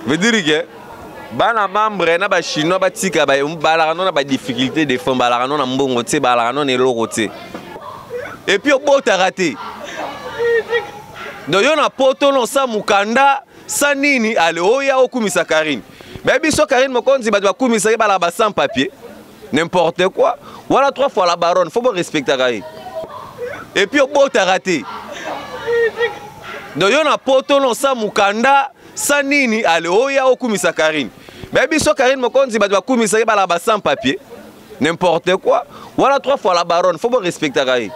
Veut dire que bana membre na ba chinois batika balaka no na ba difficulté de fond, balaka no na mbongo te, balaka no na eloko te. Et puis obotaka te. Donc yo na poto no sa mukanda sa nini ale oya okumisa Karine. Mais biso Karine Mokonzi bato bakumisa ye balaka ba sans papier. N'importe quoi. Wana trois fois la baronne, faut bo respectaka ye. Et puis obotaka te. Donc yo na poto no sa mukanda sa nini ale oya okumisa Karine. Mais biso Karine Mokonzi bato bakumisa ye balaka ba sans papier. N'importe quoi. Wana trois fois la baronne, faut bo respectaka ye.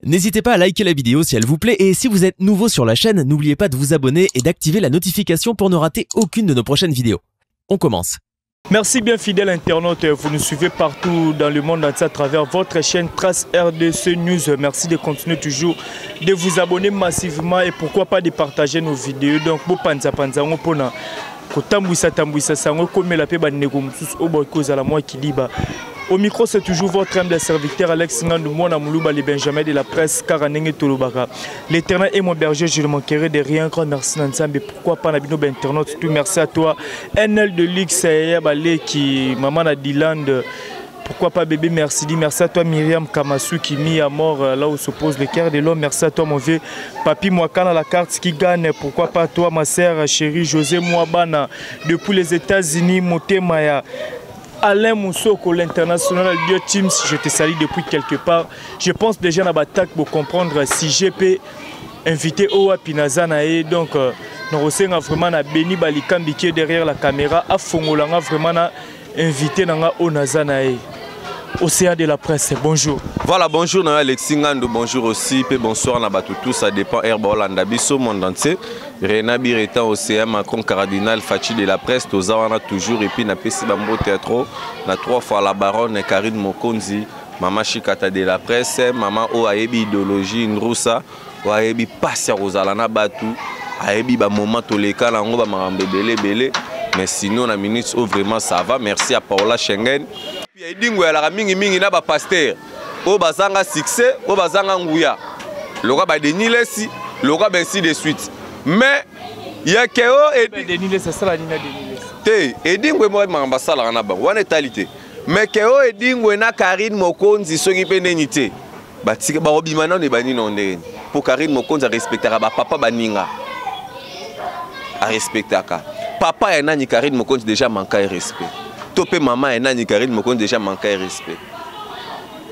N'hésitez pas à liker la vidéo si elle vous plaît et si vous êtes nouveau sur la chaîne, n'oubliez pas de vous abonner et d'activer la notification pour ne rater aucune de nos prochaines vidéos. On commence. Merci bien fidèle internaute, vous nous suivez partout dans le monde entier à travers votre chaîne Trace RDC News. Merci de continuer toujours de vous abonner massivement et pourquoi pas de partager nos vidéos. Donc bo panza panza ngo pona kotambwisa tambwisa sango komela pe bandeko mosusu oyo bakoki kozala mwa kiliba. Au micro, c'est toujours votre humble serviteur Alex Ngandou, mwana Moulouba, le Benjamin de la presse, Karanenge Tolobaka. L'Éternel est mon berger, je ne manquerai de rien. Grand merci Nzambe, pourquoi pas Nabino internaute, tout merci à toi. NL de Lix, Baleki, maman Adiland, pourquoi pas bébé, merci, dit merci à toi Myriam Kamasu qui mit à mort là où s'oppose le cœur de l'homme. Merci à toi mon vieux Papi Mwakana, la carte qui gagne. Pourquoi pas toi ma sœur chérie José Mouabana depuis les États-Unis, Motemaya. Alain Moussoko, l'international Bio Teams, je te salue depuis quelque part. Je pense déjà à l'attaque pour comprendre si GP invité Owa Pinazana et donc nous recevons vraiment na Beni Balikambi qui est derrière la caméra a fongolanga vraiment na invité nanga Onazanae. Océan de la presse, bonjour. Voilà, bonjour na Alexis Ngandou, bonjour aussi, pe bonsoir na bato tout, ça dépend Herba Hollanda biso monde entier. Rena Bireta Océan Macron Cardinal Fachi de la presse, toza wana toujours et puis na pesi bambo théâtre na trois fois la baronne Karine Mokonzi, mama Chikata de la presse, mama o ayebi idéologie Ndrousa, o ayebi passe rozala na batu, ayebi ba moment toleka na ngo ba makambo ebele ebele. Mais sinon na minute où vraiment ça va, merci à Paola Schengen. Ya edingo ya laka mingi mingi na ba pasteur. O bazanga succès, o bazanga nguya. Loka ba Denis Lessi, loka ba ainsi de suite. Mais ya keo et Denis Lessi sala nina Denis Lessi. Te edingo mo mamba sala na bango. Wana etalité. Mais keo edingo na Karine Mokonzi soki pe neni te. Ba tika ba obima na ne bani non ndeni. Pour Karine Mokonzi respectera ba papa baninga. A respectaka. Papa ya nani Karine Mokonzi déjà manque respect. Topé maman ya nani Karine Mokonzi déjà manque respect.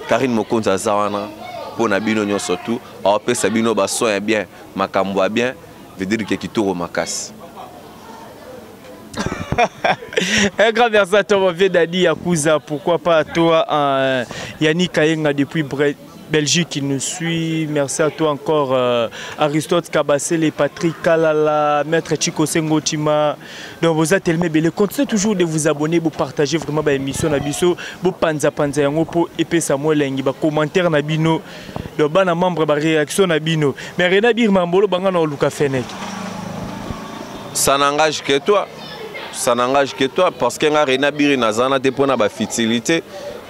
Karine Mokonzi azawana pour na bino nyonso tout, a pesa bino ba soin bien, makambo ya bien, veut dire que kitoko makasi. Un grand merci à toi, mon vieux Dadi Yakuza. Pourquoi pas à toi, Yannick Kayenga depuis Belgique qui nous suit. Merci à toi encore, Aristote Kabasele, Patrick Kalala, Maître Chico Sengotima. Donc vous êtes tellement belle. Continuez toujours de vous abonner, vous partagez vraiment la émission na biso, vous panza panza yango po épée Samuel Lengi, ba commentaire na bino, donc bana membre ba réaction na bino. Mais Rena Bir Mambolo banga na Luka Fenek. Ça n'engage que toi. Ça n'engage que toi parce que nga Rena Bir nazana te pona ba futilité.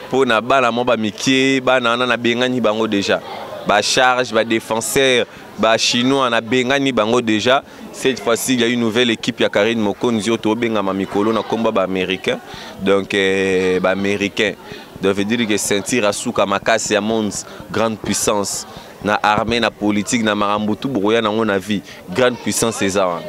Po na bana mo ba mikie, bana na na bengani bango déjà. Ba charge, ba défenseur, ba chinois na bengani bango déjà. Cette fois-ci, il y a une nouvelle équipe, il y a Karine Mokonzi, oto benga ma mikolo na combat ba américain. Donc ba américain. Donc veut dire que ceinture asuka makasi ya monde grande puissance na armée na politique na marambutu boya na ngo na vie grande puissance eza wana.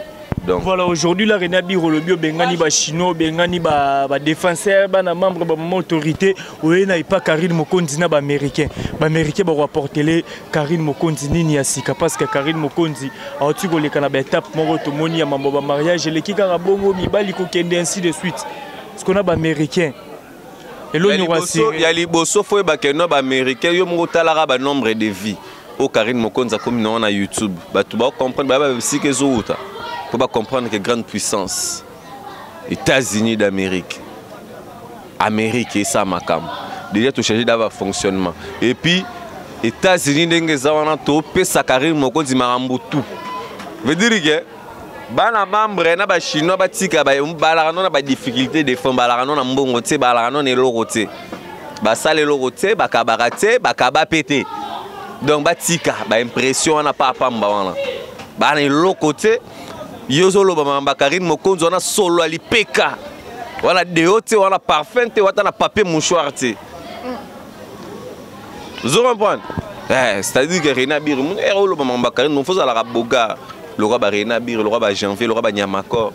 Donc voilà, aujourd'hui la Rena Biro lobio bengani ba chinois bengani ba ba défenseur ba na membre ba mama autorité oye na ipa Karine Mokonzi na ba américain. Ba américain ba rapporter les Karine Mokonzi nini ya sika parce que Karine Mokonzi a tu ko leka na ba étape moko to moni ya mambo ba mariage le kika bongo mibali ko kende ainsi de suite. Parce qu'on a ba américain. Et l'on Ya aura liboso, serré. ya liboso fo ba keno ba américain yo moko talaka ba nombre de vie. O Karine Mokonzi comme non na YouTube. Ba tu ba comprendre ba ba sike zo uta. Faut pas comprendre que grande puissance États-Unis d'Amérique. Amérique et ça makam. Déjà tout changer d'avoir fonctionnement. Et puis États-Unis ndenge za wana to pesa Karine Mokonzi makambo tout. Veut dire que bana membre na ba chinois ba tika ba balaka na ba difficulté de fond balaka na mbongo te balaka na eloko te. Ba sale eloko te ba kabaka te ba kaba pété. Donc ba tika ba impression wana pa pamba wana. Bana eloko te. Yo ozoloba makambo ya Karine Mokonzi wana, solo ya lipeka wana, deo te wana, parfum te, wata na papier mouchoir te. Ozo comprendre? Eh, c'est-à-dire que René Abiri ere oloba makambo ya Karine, faut ozalaka bogar lokwa ba René Abiri, lokwa ba Janvier, lokwa ba Nyamakor.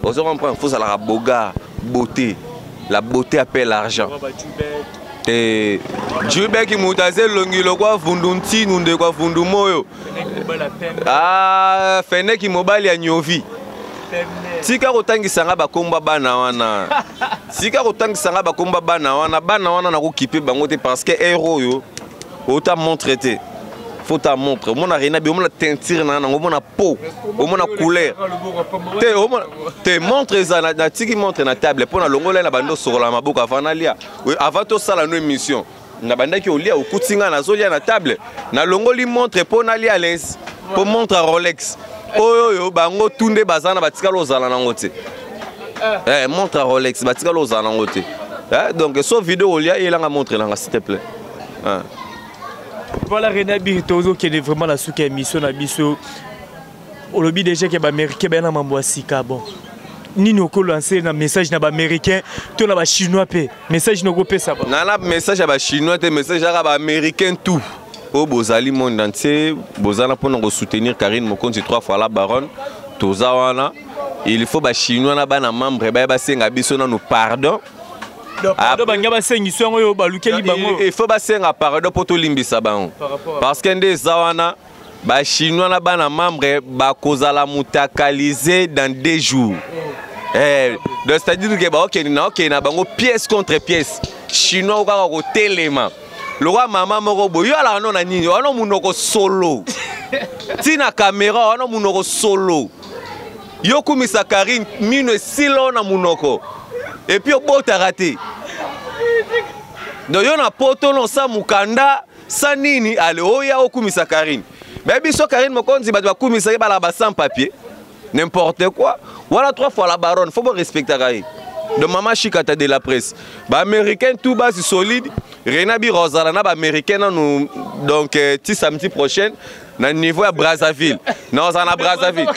Ozo comprendre? Faut ozalaka bogar. Beauté, la beauté appelle l'argent. Te Jubeki, moto aza elongi lokwa vundu ntinu, ndeko ya vundu moyo. Ah, feneki mobali ya nyovi. Tika kotangisa nga bakomba bana wana, tika kotangisa nga bakomba bana wana. Bana wana nakokipe bango te, parce que ere oyo ota montre te, faut ta montre. Omona Rena bi, omona teinture na nango, omona peau, omona couleur te, omona te. Montre eza, natiki montre na table mpo na longola na bando osokola maboko avant nalia. Avant tosala no émission, nabandaki olia, okuti nga nazolia na table, nalongoli montre mpo nalia à l'aise, mpo montre ya Rolex oyo oyo bango tu nde baza na batikala ozala nango te. Eh, montre ya Rolex batikala ozala nango te. Eh, donc so video olia, eyelanga montre nanga, s'il te plaît. Ah. Voilà, René Abiri, tozokende vraiment na suka ya émission na biso. Olobi déjà ke baaméricain baya na mambo ya sika. Bon, nini okolancer na message na baaméricain to na bachinois, mpe message nini okopesa ba Nana message ya bachinois te, message yaka baaméricain tout oyo bozali monde entier, boza na mpona kosoutenir Karine Mokonzi, trois fois la baronne. Toza wana. Il faut bachinois na bana membre baya basenga biso nanu pardon. Pardon, bango basengi yango oyo balukeli bango. Il faut basenga pardon mpo tolimbisa bango, parce que nde eza wana, bachinois na bana membre bakozala mutakalize dans 2 jours. Eh, donc c'est-à-dire que baokende na okende na bango pièce contre pièce. Chinois kaka kotelema lokwa mama moko boye, yo alaka no na nini wana, monoko solo ntina caméra wana, monoko solo. Yo kumisa Karine, mino esila na monoko, et puis obotaka te. Donc yo na poto no sa mokanda sa nini, ale oya okumisa Karine. Bayebi so Karine Mokonzi, bato bakumisaki balaka ba sans papier, n'importe quoi. Wana trois fois la baronne, faut borespectaka ye. De mama Chikata de la presse, baaméricain tout base solide. Rena Biro ozala na baaméricain nanu. Donc ti samedi prochaine na niveau ya Brazzaville, na ozala na Brazzaville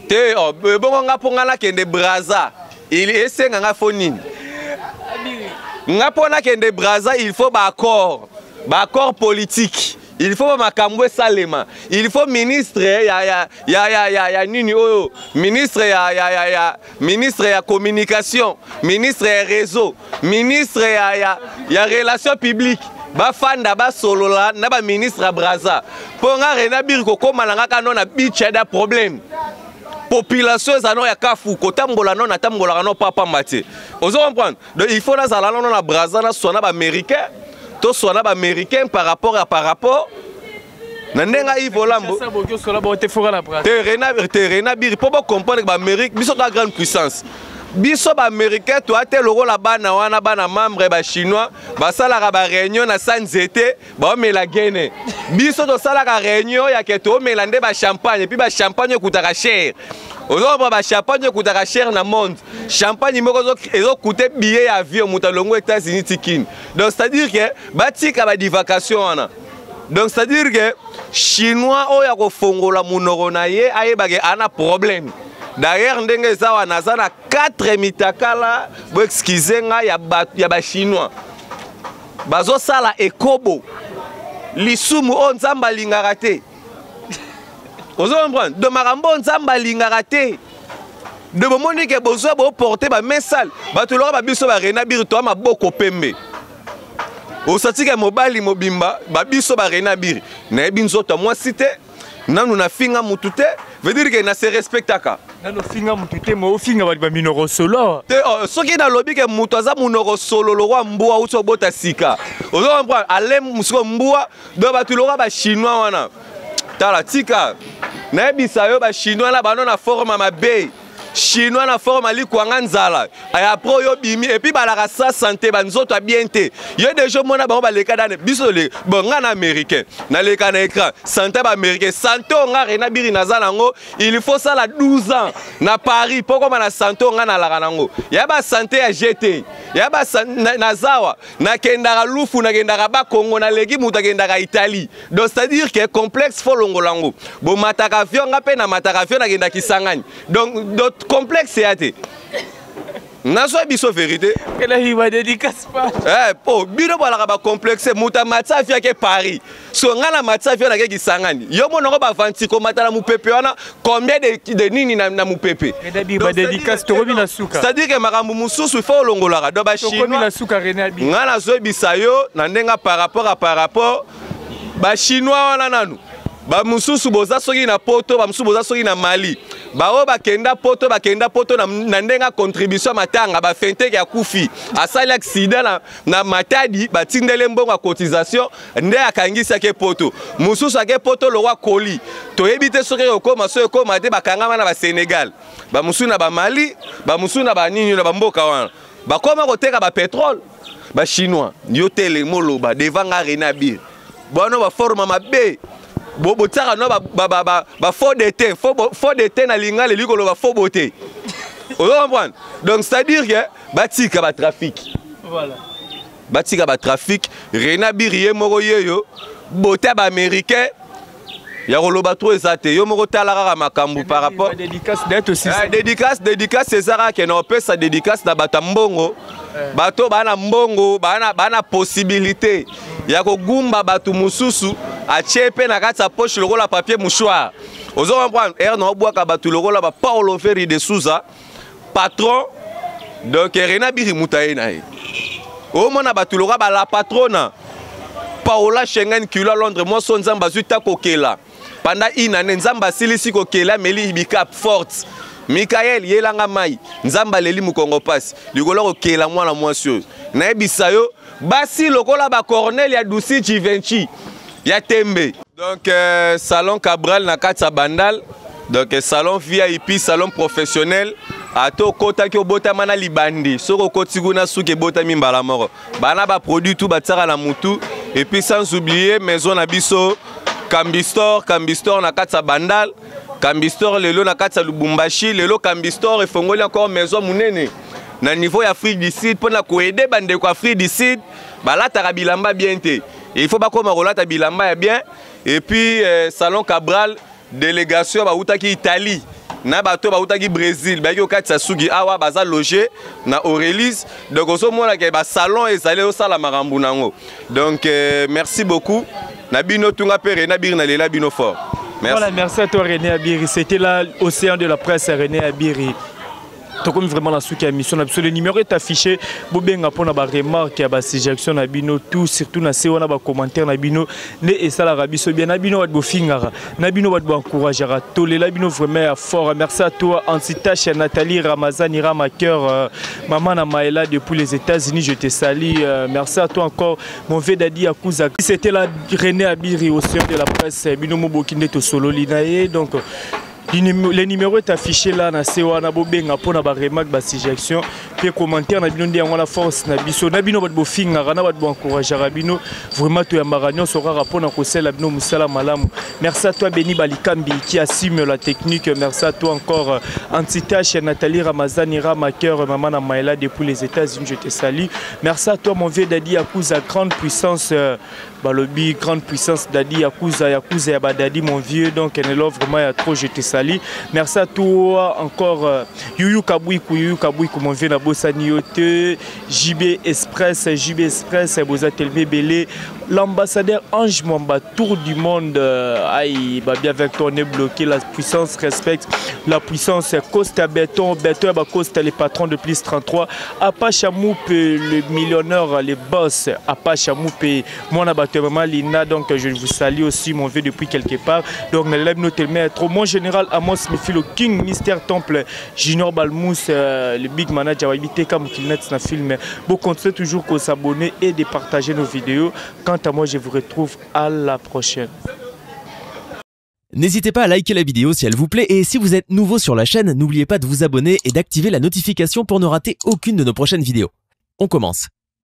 te. Oh, ebongo nga mpo nga nakende Braza, esenga nga fo nini? Nga mpo nakende Braza, il faut baaccord, baaccord politique, il faut bamakambo esalema, il faut ministre ya nini oyo, ministre ya ministre ya communication, ministre ya réseau, ministre ya relation publique, bafanda basolola na baministre ya Braza. Mpo nga Rena Biri kokóma na nga kano na beach ya da problème, population eza no ya kafu kotambola no, natambolaka no papamba te. Ozo comprendre? Donc il faut nazala nano na Braza, naswa na baaméricain, toswa na baaméricain par rapport na ndenge Yves Olambo te. Rena Biri, mpo bocomprendre baamérique, biso toa grande puissance. Biso baaméricain toa te lokola bana wana, bana membre bachinois basalaka baréunion na sa nzete, baomela gene. Biso tosalaka réunion yake toomela nde bachampagne, et puis bachampagne ekutaka cher. Ozomona, bachampagne ekutaka cher na monde. Champagne moko ezokute billet ya avion moto alongo États-Unis tikini. Donc c'est à dire que batika badivagation wana. Donc c'est à dire que chinois oyo akofongola monoko na ye, ayebake ana problème. D'ailleurs ndenge eza wana, aza na 4 mitakala. Boexcuse ngai, ya bachinois bazosala ekobo, lisumu oyo Nzambe alingaka te. Ozo comprendre? Donc makambo oyo Nzambe alingaka te, de bomoni ke bozwa boporte bamain sale. Bato loka babiso barena Biri, toa maboko pembe. Osatike mobali mobimba, babiso barena Biri, nayebi nzoto ya mwasi te, nanu nafinga mutu te, veut dire ke na se respectaka. Nanu ofinga mutu te, ma ofinga bato baminoko solo. Te, oh, soki nalobi ke moto aza monoko solo lokwa mbwa uti obota sika, ozo comprendre? Ale siko mbwa. Donc bato lokwa bachinois wana, tala, tika nayebisa yo, bachinois na bano na forme mabe, chinois na forme alikwanga nzala. Après oyo bimi, et puis balaka sa santé, banzoto ya bien te. Yo déjà omona bango baleka dane biso. Bon, nga na américain naleka na écran, santé baaméricain, santé oyo nga Rena Biri naza nango, il faut sala 12 ans na Paris mpo koma na santé oyo nga nalaka nango ya basanté ya gt. Ya basa nazawa nakendaka Lufu, nakendaka Bakongo, naleki moto akendaka Italie. Donc c'est à dire que complexe fo longola yango. Bomataka avion, nga mpe namataka avion, nakenda Kisangani. Donc complexe ya te, nazwa biso vérité. Dédicace. Po bino bolaka bacomplexe. Moto amati avion ake Paris, so ngai na mati avion nake Kisangani. Yo monango bavanti komata na mopepe wana, combien de nini na mopepe. C'est-à-dire que makambo mosusu il faut olongolaka. Donc bachinois, ngai nazoyebisa yo na ndenge par rapport à par rapport bachinois wana, nanu bamosusu boza soki na Poto, bamosusu boza soki na Mali, baoyo bakenda Poto, bakenda Poto na ndenge ya contribution ya matanga. Bafenteke akufi, asali accident na Matadi, batindeli mbongo ya cotisation nde akangisi ake Poto. Mosusu ake Poto lokwa koli, toyebi te soki ekokóma, so ekóma te. Bakangama na Basénégal, bamosusu na Bamali, bamosusu na banini, na bamboka wana bakóma koteka bapétrole. Bachinois, yo telema oloba devant nga René Abir, bwana baforme mabe, botiaka no bafond de teint. Fond de teint na lingala elingi koloba faux beauté, ozo comprendre? Donc c'est à dire que batika batrafic. Voilà. Batika batrafic. René Abiri ye moko yeyo beauté ya baaméricain ya koloba trop eza te. Yo moko tala kaka makambo par rapport Dédicace. Dédicace eza kaka ke na opesa dédicace na bato ya mbongo, bato baa na mbongo, baa na possibilité ya kogumba bato mosusu, atie mpe na kati ya poche lokola papier mouchoir, ozo comprendre? Ere na obwaka bato lokola ba Paulo Ferri de Souza, patron. Donc René Abiri mutu aye na ye, omona bato lokola bala patrona Paola Schengen kilo Londres, mwasi Nzambe azwi ta kokela pendant une année. Nzambe asilisi kokela, ameli ibicap forte. Mikael yelanga mai, Nzambe aleli mokongo mpasi likolo kokela mwana mwasi oyo. Nayebisa yo, basi lokola bacornel ya Dusi Givenchy ya tembe. Donc salon Cabral na kati ya Bandal, donc salon VIP, salon professionnel. Ata okotaki obotama na libandi, soki okoti kuna suki ebotami mbala moko. Bana baproduit tout batiaka na mutu. Et puis sans oublier maison na biso Cambistor, Cambistor na kati ya Bandal, Cambistor lelo na kati ya Lubumbashi. Lelo Cambistor efongoli encore maison monene na niveau ya Afrique du Sud mpona koaider bandeko Afrique du Sud balataka bilamba bien te. Il faut bakoma kolata bilamba ya bien. Et puis salon Cabral, délégation bautaki Italie na bato bautaki Brésil, bayaki kokatisa suki awa, baza loge na Aurélis. Donc ozomona ke basalon ezali osala makambo nango. Donc merci beaucoup na bino tunga mpe René Abiri, na lela bino fort. Merci. Voilà, merci à toi René Abiri. C'était là Océan de la presse, René Abiri. Tokomi vraiment na suki ya émission na biso. Le numéro est affiché, bobenga mpona baremarque ya basuggestion na bino tout, surtout na se wana bacommentaire na bino nde esalaka biso bien. Na bino bato bofingaka, na bino bato boencourageaka, tolela bino vraiment ya fort. Merci à toi Antitache Nathalie Ramazani Ramaker, maman na Maëla depuis les États-Unis, je te salue. Merci à toi encore mon vieux Dadi Yakuza. C'était là René Abiri, Océan de la presse. Bino moboki nde tosololi na ye. Donc le numéro est affiché là na se wana, bobenga mpona baremarque, basuggestion mpe commentaire na bino nde yango na force na biso. Na bino bato bofingaka, na bato boencourageaka bino, vraiment toyambaka nyonso kaka mpona kosala bino mosala malamu. Merci à toi Beni Balikambi qui assume la technique. Merci à toi encore Antitache Nathalie Ramazani Ramaker, maman na Maëla depuis les États-Unis, je te salue. Merci à toi mon vieux Dadi Yakuza, grande puissance, balobi grande puissance Dadi Yakuza, Yakuza ya Badadi, mon vieux. Donc Enelo vraiment ya trop, je te salue. Merci à toi encore Yuyu Kabouikou, Yuyu Kabouikou, mon vieux, nabosani yo te. JB Express, JB Express, boza telme belé. L'ambassadeur Ange Mwamba, tour du monde, aïe, bah bien avec toi on est bloqué. La puissance respecte la puissance. Costa Béton, Béton bah Costa, les patrons de plus 33. Apache Moupe, le millionnaire, les boss. Apache Moupe, moi maman Lina, donc je vous salue aussi mon vieux depuis quelque part. Donc trop mon général Amos Mifilo King, Mister Temple, Junior Balmous, le big manager Teka Mokilinet na film. Bon, continuez toujours à s'abonner et de partager nos vidéos. Quant à moi, je vous retrouve à la prochaine. N'hésitez pas à liker la vidéo si elle vous plaît et si vous êtes nouveau sur la chaîne, n'oubliez pas de vous abonner et d'activer la notification pour ne rater aucune de nos prochaines vidéos. On commence.